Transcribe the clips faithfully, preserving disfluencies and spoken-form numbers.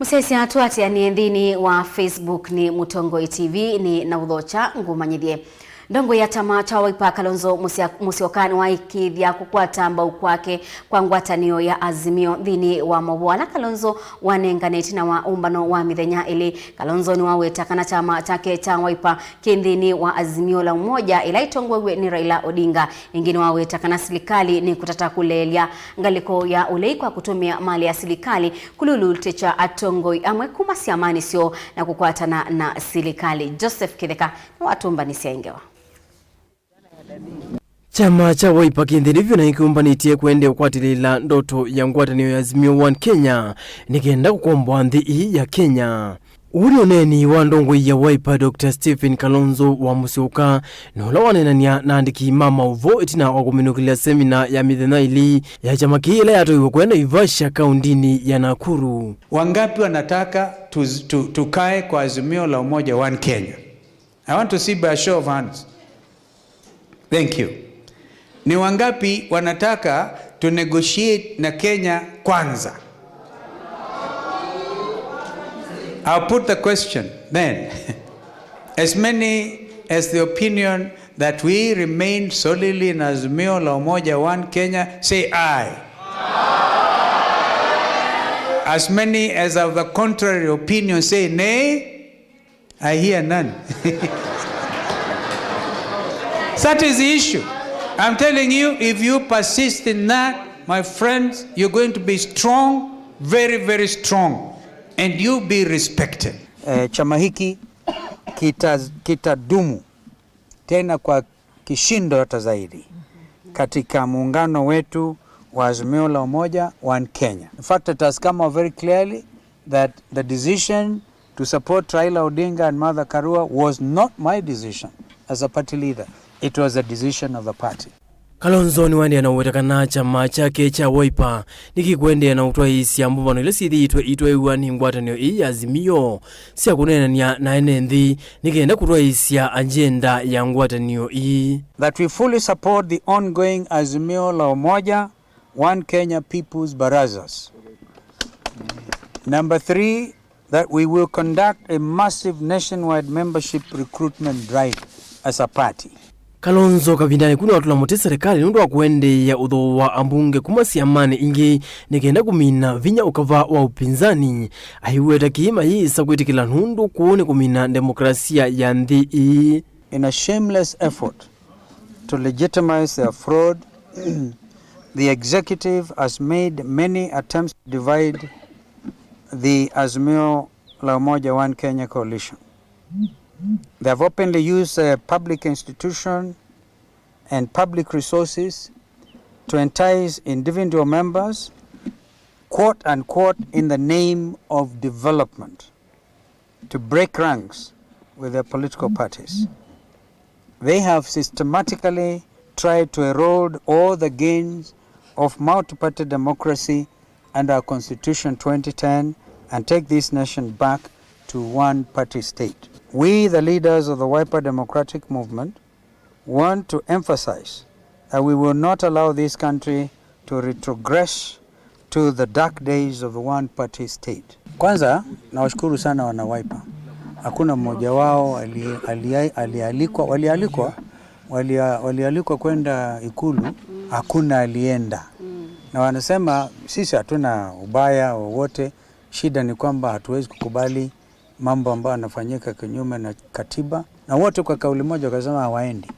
Mũsyaĩĩsya tũatĩanĩe nthĩnĩ wa Facebook nĩ Mũtongoi T V nĩ na ũthokya ngũmanyĩthye. Ndongoi ya kyama kya Wiper Kalonzo Musya-, Musyoka nĩwaĩkĩĩthya kũkwata mbau kwake kwa ngwatanĩo ya Azimio nthĩnĩ wa maũvoo ala Kalonzo wanengane ĩtina wa ũmbano wa mĩthenya ĩlĩ. Kalonzo nĩwaweta kana kyama kyake kya Wiper kĩ nthĩnĩ wa Azimio la Umoja ĩla ĩtongoew'e nĩ Raila Odinga. Ĩngĩ nĩwaweta kana silikalĩ nĩkũtata kũleelya ngalĩko ya ũlei kwa kũtũmĩa malĩ ya silikalĩ kũlulutĩkya atongoi amwe kuma syamanĩ syoo na kũkwatana na silikalĩ. Joseph Kĩtheka nĩwatũmbanĩsya ĩ ngewa. Kyama kya Wiper kĩ nthĩnĩ vyũ na nĩkĩũmbanĩtye kũendeea kũkwatĩlĩĩla ndoto ya ngwatanĩo ya Azimio One Kenya nĩ kenda kũkomboa nthĩ ĩĩ ya Kenya. Ũũ nĩ ũneeni wa ndongoi ya Wiper, Doctor Stephen Kalonzo wa Musyoka, na ũla waneenany'a na andĩki ma maũvoo ĩtina wa kũminũkĩlya semina ya mĩthenya ĩlĩ ya kyama kĩĩ ĩla yatwaiwe kũya Naivasha, kaũndĩnĩ ya Nakuru. Wangapi wanataka tu, tu, tukae kwa Azimio la Umoja One Kenya? I want to see by a show of hands. Thank you. Ni wangapi wanataka to negotiate na Kenya Kwanza? I'll put the question then. As many as the opinion that we remain solidly in Azimio la Umoja One Kenya, say aye. As many as have the contrary opinion, say nay. I hear none. That is the issue. I'm telling you, if you persist in that, my friends, you're going to be strong, very, very strong, and you'll be respected. Eh, chama hiki kita-, kitadumu tena kwa kishindo hata zaidi katika muungano wetu wa Azimio la Umoja One Kenya. In fact, it has come out very clearly that the decision to support Raila Odinga and Martha Karua was not my decision as a party leader. It was the decision of the party. Kalonzo nĩwaendeea na ũweta kana kyama kyake kya Wiper nĩkĩkũendeea na ũtwaĩĩsya mbũvano ila syĩthĩĩtwe itwaĩw'a nĩ ngwatanĩo ĩĩ ya Azimio sya kũneenany'a na ene nthĩ nĩ kenda kũtwaĩĩsya agenda ya ngwatanĩo ĩĩ. That we fully support the ongoing Azimio la Umoja One Kenya People's Barazas. Number three, that we will conduct a massive nationwide membership recruitment drive as a party. Kalonzo kavindanĩ kau nĩwatũla mũtĩ serikali nũndũ wa kũendeea ũthooa ambunge kuma syamanĩ ingĩ nĩ kenda kũmina vinya ũkava wa upinzani. Aiweta kĩĩ mayĩsa kwĩtĩkĩla nũndũ kũu nĩ kũmina ndemokarasia ya nthĩ ĩĩ. In a shameless effort to legitimize their fraud, the executive has made many attempts to divide the Azimio la Umoja One Kenya coalition. They have openly used a public institution and public resources to entice individual members, quote unquote, in the name of development, to break ranks with their political parties. They have systematically tried to erode all the gains of multi-party democracy and our Constitution twenty ten and take this nation back to one-party state. We, the leaders of the Wiper Democratic Movement, want to emphasize that we will not allow this country to retrogress to the dark days of the one-party state. Kwanza, nawashukuru sana wana Wiper. Hakuna mmoja wao ali-, ali-, alialikwa, walialikwa, walia-, walialikwa kwenda Ikulu, hakuna alienda. Na wanasema, sisi hatuna ubaya wowote, shida ni kwamba hatuwezi kukubali mambo ambayo yanafanyika kinyume na katiba, na wote kwa kauli moja wakasema hawaendi.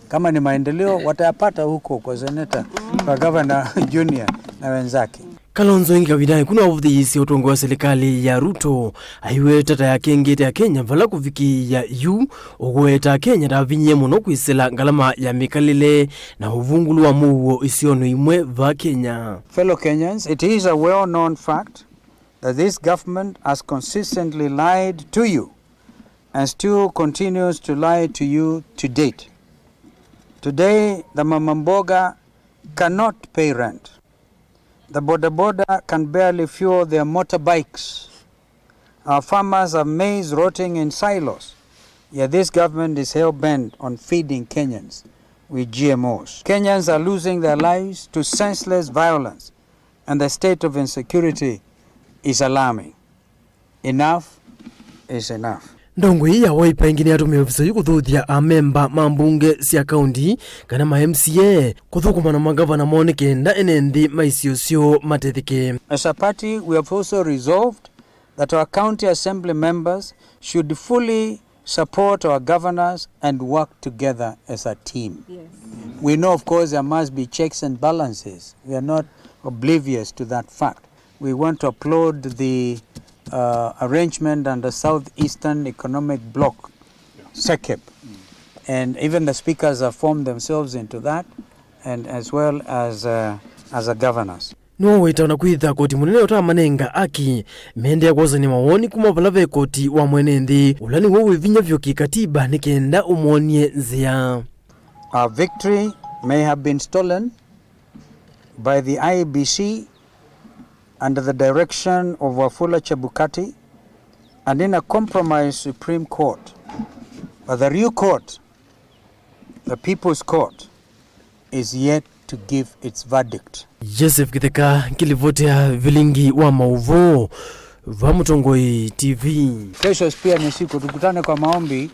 Kama ni maendeleo, watayapata huko kwa seneta, kwa governor junior na wenzake. Kalonzo ĩngĩ kavindanĩ kau nĩwavũthĩĩisye ũtongoi wa silikalĩ ya Ruto, aiweta ta yakengete Akenya vala kũvikĩĩa yu ũkũweta Akenya ta avinyĩe mũno kwĩsĩla ngalama ya mĩkalĩle na ũvungũlu wa mũuo isionĩ imwe va Kenya. Fellow Kenyans, it is a well-known fact that this government has consistently lied to you and still continues to lie to you to date. Today, the mama mboga cannot pay rent. The boda boda can barely fuel their motorbikes. Our farmers have maize rotting in silos, yet this government is hell-bent on feeding Kenyans with G M Os. Kenyans are losing their lives to senseless violence, and the state of insecurity is alarming. Enough is enough. Ndongoi ĩĩ ya Wiper ĩngĩ nĩyatũmĩe ovisa ũyũ kũthuthya amemba ma mbunge sya kaunti kana ma M C A kũthũkũma na mangavana moo nĩ kenda ene nthĩ ma isio syoo matetheke. As a party, we have also resolved that our county assembly members should fully support our governors and work together as a team. Yes. We know, of course, there must be checks and balances. We are not oblivious to that fact. We want to applaud the uh, arrangement under Southeastern Economic Bloc, SECEB, and even the speakers have formed themselves into that, and as well as, uh, as a governors. Nĩwaweta ona kwĩtha koti mũnene ũtamanenga aki, meendeea kwosany'a mawoni kuma vala ve koti wa mwene nthĩ, ũla nĩw'o wĩ vinya vyũ kĩkatiba nĩ kenda ũmwonie nzĩa. Our victory may have been stolen by the I E B C under the direction of Wafula Chebukati and in a compromised Supreme Court, but the real court, the People's Court, is yet to give its verdict. Joseph Kitheka, ngilivoti ya vilingi wa mauvoo va Mũtongoi T V. Kesho pia ni siku, tukutane kwa maombi.